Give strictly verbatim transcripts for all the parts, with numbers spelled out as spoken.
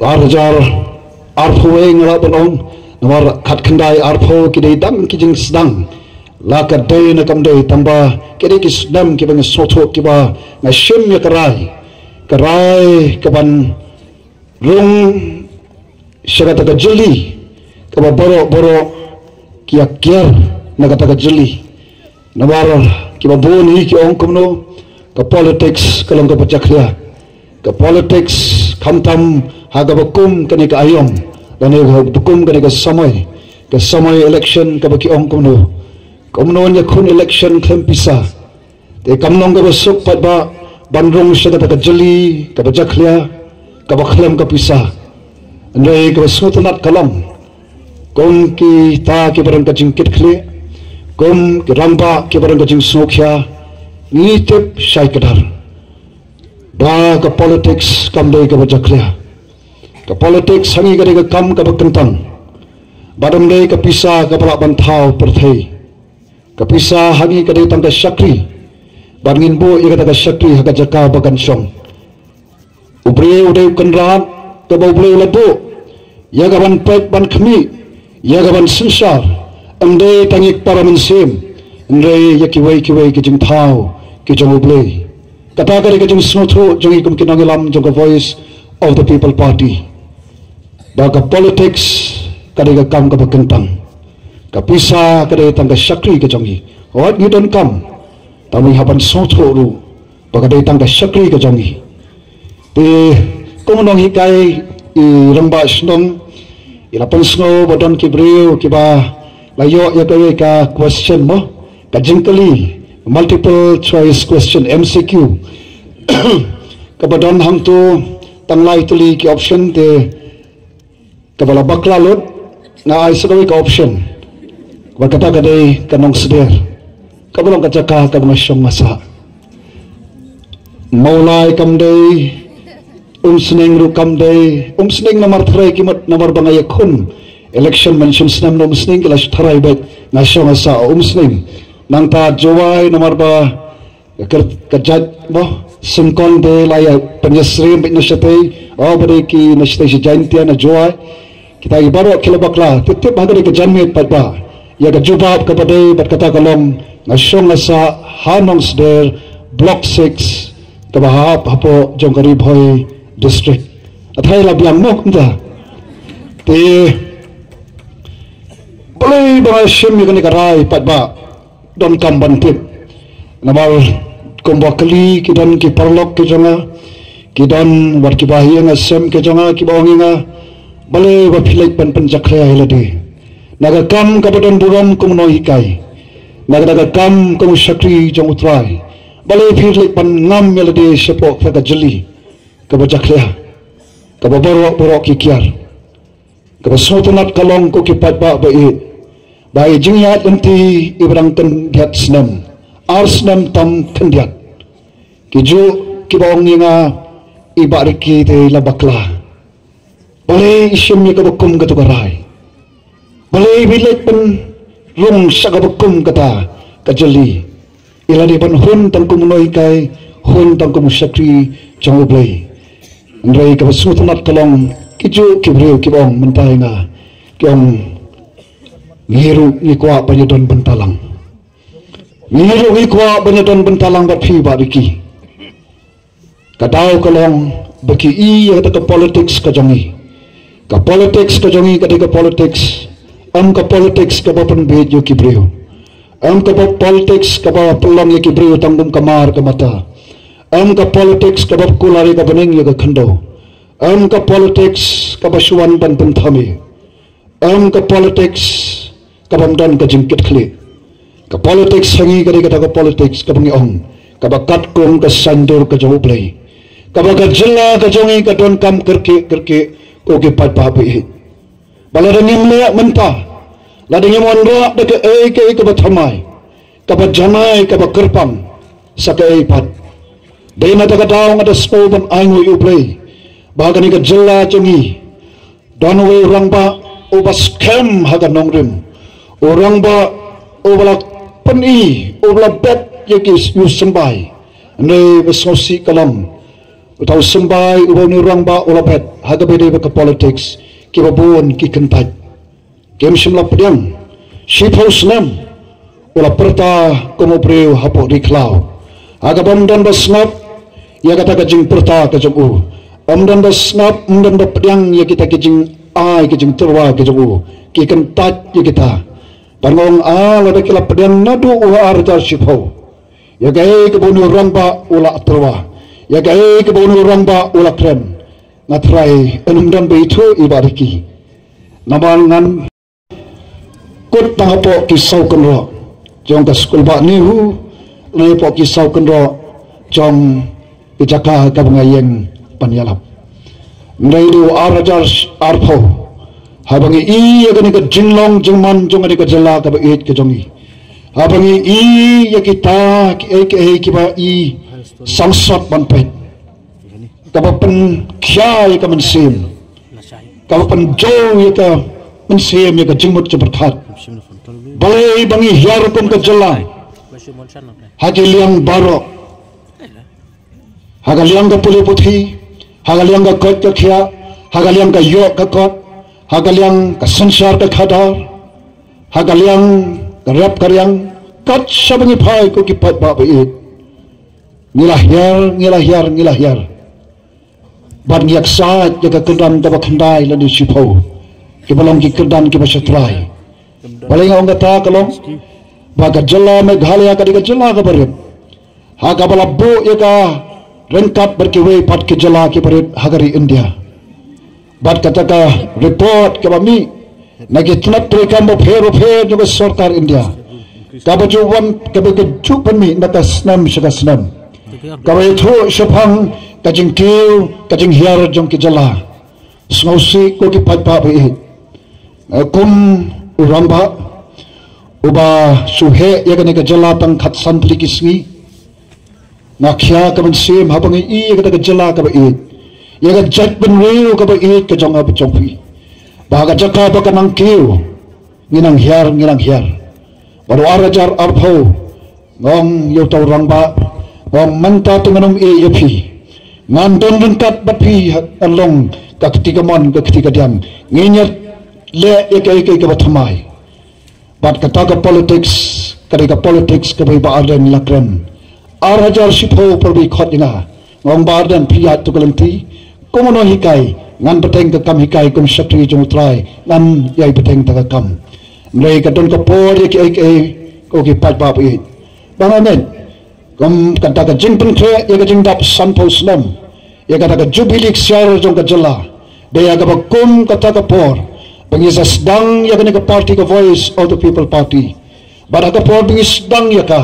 Ar hajar arphew wei nga lah ban ong, namar khatkhyndai arphew ki dei tang ki jingsdang. La ka dei ne kam dei, tangba ki dei ki snem kiba ngi sngewthuh, kiba nga shim ïa ka rai, ka rai kaban rung sha kata ka jylli kaba baroh baroh ki ïa kiar na kata ka jylli. Namar kiba bun hi ki ong kumno, ka politics ka long kaba jakhlia. Ka politics khamtam ha kaba kum kane ka aïom, lane ha kaba kum kane ka samoi, ka samoi election kaba ki ong kumno, kumno ïakhun election khlem pisa. Te kam long kaba suk pat ba ban rung sha kata ka jylli kaba jakhlia, kaba khlem ka pisa. Hynrei kaba sngewtynnat ka long, kum kita kiba don ka jingkitkhlieh, kum ki rangbah kiba don ka jingsngewkhia, ngi tip shai kdar ba ka politics kam dei kaba jakhlia. Ka politics ha ngi ka dei ka kam kaba kyntang, bad ym dei ka pisa kaba lah ban thaw pyrthei. Ka pisa ha ngi ka dei tang ka shakri, bad ngin buh ïa kata ka shakri ha ka jaka ba kan shong. U briew u dei u kynrad kaba U Blei u la buh ïa ka ban peit ban khmih, ïa ka ban synshar, ym dei tang ïa ki para mynsiem, hynrei ïa kiwei kiwei ki jingthaw ki jong U Blei. Kata ka dei ka jingsngewthuh jong ngi kum ki nongïalam jong ka Voice of the People Party, ba ka politics ka dei ka kam kaba kyntang. Ka pisa ka dei tang ka shakri ka jong ngi. Hooid, ngi donkam, tang ba ngi hap ban sngewthuh ruh ba ka dei tang ka shakri ka jong ngi. Te kum u nonghikai, i rangbah shnong i la pynsngew ba don ki briew kiba la ïoh ïa kawei ka question mo, ka jingkylli, multiple choice question, M C Q, kaba don hangto tang lai tylli ki option. Te kaba la bakla lut, nga ai sa kawei ka option, ba kata ka dei ka nongsder, kaba long ka jaka kaba nga shong nga sah. Mawlai kam dei, Umsning ruh kam dei. Umsning namar tharai ki mut namar ba nga ïakhun election mynshem snem na Umsning, ki la shu tharai beit nga shong nga sah Umsning. Nangta Jowai namar ba ka kyrteng ka jait mo, Syngkon te la ïa pynïasyriem beit na shatei, o ba dei ki na shatei sha Jaintia na Jowai. Kita ki baroh ki la bakla, tip tip ha ka dei ka janmiet pat ba ïa ka jubab kaba dei bad kata ka long nga shong nga sah ha Nongsder, Block six, kaba hap hapoh jong ka Ri Bhoi District. Athai la biang mo kumta. Te balei ba nga shim ïa kane ka rai pat ba donkam ban tip. Namar kumba kylli ki don ki paralok ki jong nga, ki don wat kiba ha ïing ha sem ki jong nga kiba ong ïa nga, balei ba phi leit ban pynjakhlia ïa lade na ka kam kaba don burom kum u nonghikai, na ka, na ka kam kum u shakri jong U Trai? Balei phi leit ban ngam ïa lade shapoh ka, ka jylli kaba jakhlia, kaba baroh baroh ki kiar? Kaba sngewtynnat ka long ko ki paidbah ba ïeit, ba i jingïaid lynti iba dang khyndiat snem, ar snem tam khyndiat, ki juh kiba ong ïa nga, i Bah Ricky te i la bakla. Balei i shim ïa kaba kum kata ka rai? Balei i leit pynrung sha kaba kum kata ka jylli? I la dei ban hun tang kum u nonghikai, hun tang kum u shakri jong U Blei. Hynrei kaba sngewtynnat ka long, ki juh ki briew kiba ong mynta ïa nga, ki ong, ngi ruh ngi kwah ban ïadon bynta lang. Ngi ruh ngi kwah ban ïadon bynta lang bad phi Bah Ricky. Ka daw ka long ba ki i ïa kata ka politics ka jong ngi. Ka politics ka jong ngi ka dei ka politics, ym ka politics kaba pynbieit ïa ki briew. Ym ka politics kaba pynlong ïa ki briew tang kum ka mar ka mata. Ym ka politics kaba kular ïa ka bneng ïa ka khyndew. Ym ka politics kaba shu wan ban pynthame. Ym ka politics kaba ym don ka jingkitkhlieh. Ka politics ha ngi ka dei kata ka politics kaba ngi ong, kaba katkum ka saiñdur ka jong U Blei, kaba ka jylla ka jong ngi ka donkam kyrkieh kyrkieh, ko ki paidbah ba ïeit. Ba lada ngim leh mynta, lada ngim wanrah da kaei kaei kaba thymmai, kaba janai, kaba kyrpang sa kaei pat. Dei na kata ka daw nga da sngewbha ban ainguh ïa U Blei ba ha kane ka jylla jong ngi don uwei u rangbah uba skhem ha ka nongrim, u rangbah uba la pyni, uba la bet ïa ki ïew symbai. Hynrei ba sngewsih ka long, Uta u symbai uba une u rangbah u la bet ha kaba ïadei bad ka politics, kiba bun ki kyntait. Kim shym la pdiang, shiphew snem u la pyrta kum u briew hapoh ri khlaw. Ha kaba ym don ba sngap ïa kata ka jingpyrta ka jong u. Ym don ba sngap, ym don ba pdiang ïa kita ki jingai, ki jingtyrwa ki jong u. Ki kyntait ïa kita. Ban ong, ah, lada ki la pdiang naduh u ar hajar shiphew, ïa kaei kaba une u rangbah u la tyrwa, ïa kaei kaba une u rangbah u la kren. Nga trai, ym don ba ithuh i Bah Ricky. Namar ngan kut tang hapoh ki saw kynroh jong ka skul Bah NEHU, lane hapoh ki saw kynroh jong ki jaka kaba nga ïeng ban ïalap. Hynrei naduh u ar hajar arphew, haba ngi i ïa kane ka jinglong jingman jong kane ka jylla kaba ïeit ka jong ngi, haba ngi i ïa kita kiei kiei kiba i sangsot ban peit, kaba pynkhia ïa ka mynsiem, kaba pynjot ïa ka mynsiem ïa ka jingmut jingpyrkhat. Balei ba ngi hiar kum ka jylla ha ki liang baroh, ha ka liang ka pule puthi, ha ka liang ka koit ka khiah, ha ka liang ka ïoh ka kot, ha ka liang ka synshar ka khadar, ha ka liang ka rep ka riang, kat shaba ngi phai ko ki paidbah ba ïeit. Ngi la hiar, ngi la hiar, ngi la hiar. Bad ngi ïaksaid ïa ka kyrdan kaba khyndai lane shiphew, kiba long ki kyrdan kiba shatrai. Balei nga ong kata ka long ba ka jylla Meghalaya ka dei ka jylla kaba rit, ha kaba la buh ïa ka ryngkat bad kiwei pat ki jylla kiba rit ha ka ri India. Bad kata ka record kaba mih na ki tnat treikam bapher bapher jong ka sorkar India, kaba ju wan, kaba ka ju pynmih na ka snem sha ka snem, kaba ïathuh shaphang ka jingkiew ka jinghiar jong ki jylla. Sngewsih ko ki paidbah ba ïeit, kum u rangbah uba shu heh ïa kane ka jylla tang khatsan tylli ki sngi, nga khia ka mynsiem haba ngi i ïa kata ka jylla kaba ïeit, ïa ka jaitbynriew kaba ïeit ka jong nga bad jong phi, ba ha ka jaka ba ka nang kiew, ngi nang hiar, ngi nang hiar. Bad u ar hajar arphew, nga ong ïa uta u rangbah, nga ong mynta te ngan ym ïeh ïa phi. Ngan don ryngkat bad phi, ngan long ka kti kamon ka kti kadiang. Ngin ïaleh ïa kaei kaei kaba thymmai. Bad kata ka politics ka dei ka politics kaba i Bah Ardent i la kren. Ar hajar shiphew por ba i khot ïa nga, nga ong, Bah Ardent, phi ïaid to ka lynti. Kumno hikai? Ngan bteng ka kam hikai kum shakri jong U Trai, ngan ïai bteng ta ka kam. Hynrei ka don ka por ïa kiei kiei, ko ki paidbah ba ïeit, ba nga ngeit, kum kata ka jingpynkhreh ïa ka jingdap sanphew snem ïa kata ka jubili ksiar jong ka jylla, dei ha kaba kum kata ka por ba ngi sa sdang ïa kane ka party, ka Voice of the People Party. Bad ha ka por ba ngi sdang ïa ka,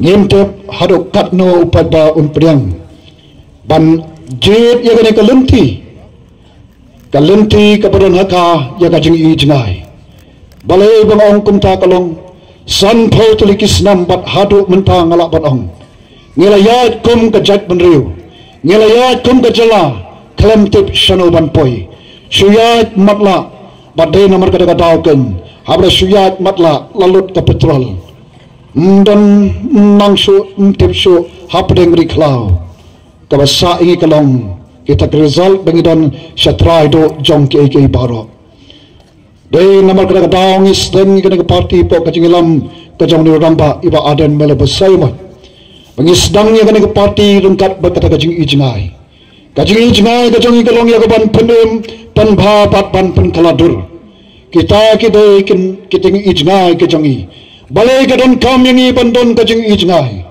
ngim tip haduh katno u paidbah un pdiang ban jied ïa kane ka lynti, ka lynti kaba don ha ka ïa ka jingi jngai. Balei ba nga ong kumta? Ka long sanphew tylli ki snem bad haduh mynta nga lah ban ong, ngi la ïaid kum ka jaitbynriew, ngi la ïaid kum ka jylla, khlem tip shano ban poi. Shu ïaid matlah, bad dei namar kata ka daw keiñ, haba la shu ïaid matlah la lut ka petrol. Ym don, ym nang shuh, ym tip shuh hapdeng ri khlaw. Kaba sah ïa ngi ka long kita ki result ba ngi don sha trai duh jong kiei kiei baroh. Dei namar kata ka daw ngi sdang ïa kane ka party hapoh ka jingïalam ka jong une u rangbah i Bah Ardent Miller Basaiawmoit, ba ngi sdang ïa kane ka party ryngkat bad kata ka jingi jngai. Ka jingi jngai ka jong ngi ka long ïa ka ban pynim, pynbha bad ban pynkylla dur. Kita ki dei ki, kita ki jingi jngai ka jong ngi. Balei ka donkam ïa ngi ban don ka jingi jngai?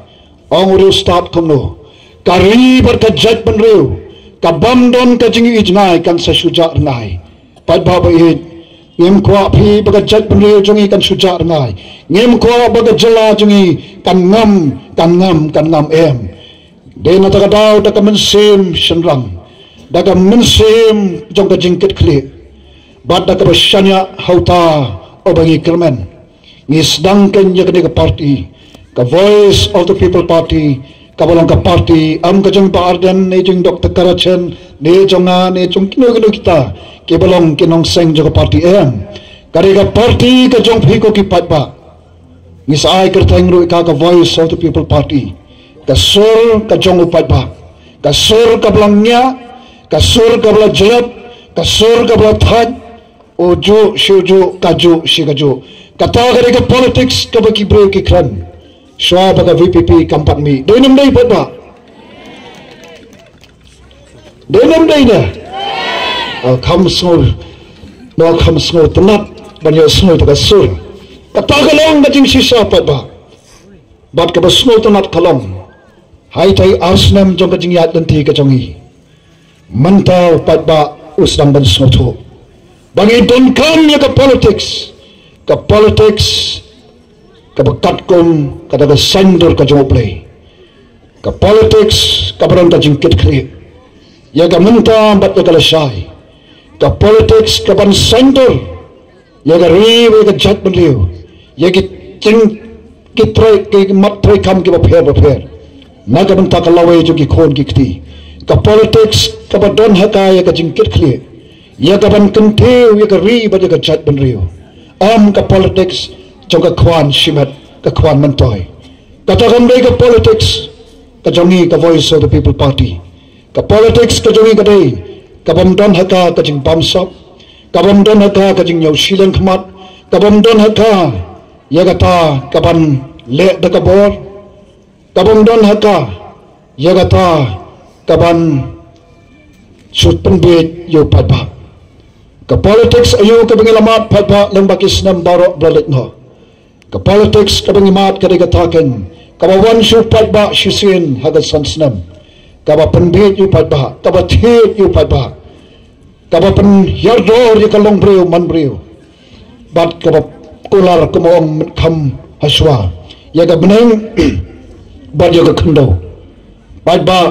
Ong u riewstad kumno, ka ri bad ka jaitbynriew kabym don ka jingi jngai kan sa shu jah rngai. Paidbah ba ïeit, ngim kwah phi ba ka jaitbynriew jong ngi kan shu jah rngai. Ngim kwah ba ka jylla jong ngi kan ngam, kan ngam, kan ngam, em. Dei na kata ka daw da ka mynsiem shynrang, da ka mynsiem jong ka jingkitkhlieh, bad da kaba shaniah ha uta uba ngi kyrmen, ngi sdang keiñ ïa kane ka party, ka Voice of the People Party, kaba long ka party ym ka jong Bah Ardent ne jong Doctor Karachen ne jong nga ne jong kino kino kita kiba long ki nongseng jong ka party, em. Ka dei ka party ka jong phi ko ki paidbah. Ngi sa ai kyrteng ruh ïa ka, ka Voice of the People Party, ka sur ka jong u paidbah. Ka sur kaba la ngiah, ka sur kaba la jlep, ka sur kaba la thait, u juh shi u juh, ka juh shi ka juh. Kata ka dei ka politics kaba ki briew ki kren. Shuwa ba ka V P P kam pat mih. Dei ne ym dei pat ba? Dei ne ym dei ne? Ah, kham sngew, no kham sngewtynnat ban ïohsngew ïa ka sur. Kata ka long ka jingshisha pat ba. Bad kaba sngewtynnat ka long, ha itei i ar snem jong ka jingïaid lynti ka jong i, mynta u paidbah u sdang ban sngewthuh ba ngi donkam ïa ka politics, ka politics kaba katkum kata ka saiñdur ka jong U Blei, ka politics kaba don ka jingkitkhlieh ïa ka mynta bad ïa ka lashai, ka politics kaban saiñdur ïa ka ri, ïa ka jaitbynriew, ïa ki jing, ki trei, ki mat treikam kiba pher ba pher na ka bynta ka lawei jong ki khun ki kti. Ka politics kaba don ha ka ïa ka jingkitkhlieh ïa kaban kyntiew ïa ka ri bad ïa ka jaitbynriew. Ym ka politics jong ka khwan shimet, ka khwan myntoi. Kata kam dei ka politics ka jong ngi, ka Voice of the People Party. Ka politics ka jong ngi ka dei kabym don ha ka ka jingbamsap, kabym don ha ka ka jingñiew shiliang khmat, kabym don ha ka ïa kata kaban leh da ka bor, kabym don ha ka ïa kata kaban shu pynbiej ïa u paidbah. Ka politics aïu kaba ngi la mad paidbah lyngba ki snem baroh ba la leit noh? Ka politics kaba ngi mad ka dei kata keiñ kaba wan sha u paidbah shisien ha ka san snem, kaba pynbiej ïa u paidbah, kaba thied ïa u paidbah, kaba pynhiar dor ïa ka longbriew manbriew, bad kaba kular, kum ong Myrkham hashwa, ïa ka bneng bad ïa ka khyndew. Paidbah,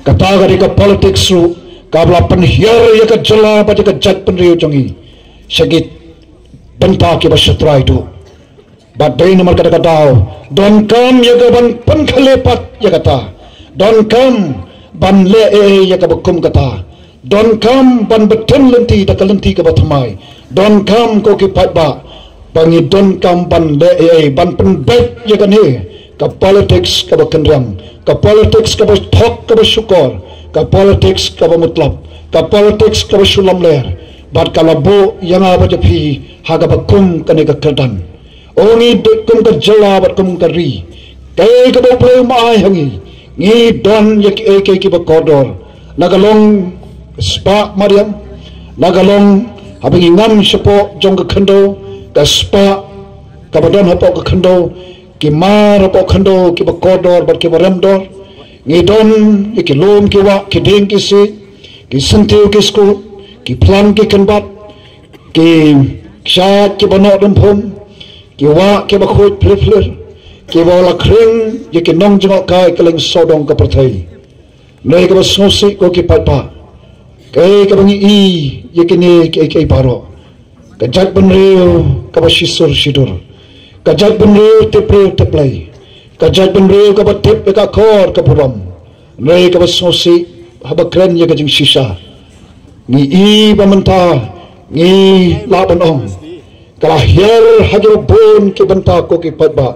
kata ka dei ka politics ruh kaba la pynhiar ïa ka jylla bad ïa ka jaitbynriew jong ngi sha ki bynta kiba shatrai duh. Bad dei namar kata ka daw donkam ïa kaban pynkhleh pat ïa kata, donkam ban leh ei ei ïa kaba kum kata, donkam ban btin lynti da ka lynti kaba thymmai. Donkam, ko ki paidbah, ba ngi donkam ban leh ei ei ban pynbeit ïa kane ka politics kaba kynriang, ka politics kaba thok kaba shukor, ka politics kaba mutlop, ka politics kaba shu lamler, bad ka la buh ïa nga bad ïa phi ha kaba kum kane ka kyrdan. O ngi dei kum ka jylla bad kum ka ri, kaei kaba U Blei u ai ha ngi, ngi don ïa kiei kiei kiba kordor. La ka long spah mariang, la ka long haba ngi ngam shapoh jong ka khyndew, ka spah kaba don hapoh ka khyndew, ki mar hapoh khyndew kiba kordor bad kiba remdor. Ngi don ïa ki lum ki wah, ki dieng ki siej, ki syntiew ki skuh, ki phlang ki kynbat, ki kshaid kiba noh dum phum, ki wah kiba khuid phlir phlir, kiba la khring ïa ki nongjngohkai kylleng sawdong ka pyrthei. Hynrei kaba sngewsih, ko ki paidbah, kaei kaba ngi i ïa kine kiei kiei baroh? Ka jaitbynriew kaba shisur shidur, ka jaitbynriew tip briew tip Blei, ka jaitbynriew kaba tip ïa ka akor ka burom. Hynrei kaba sngewsih, haba kren ïa ka jingshisha, ngi i ba mynta, ngi lah ban ong, ka la hiar ha kiba bun ki bynta, ko ki paidbah.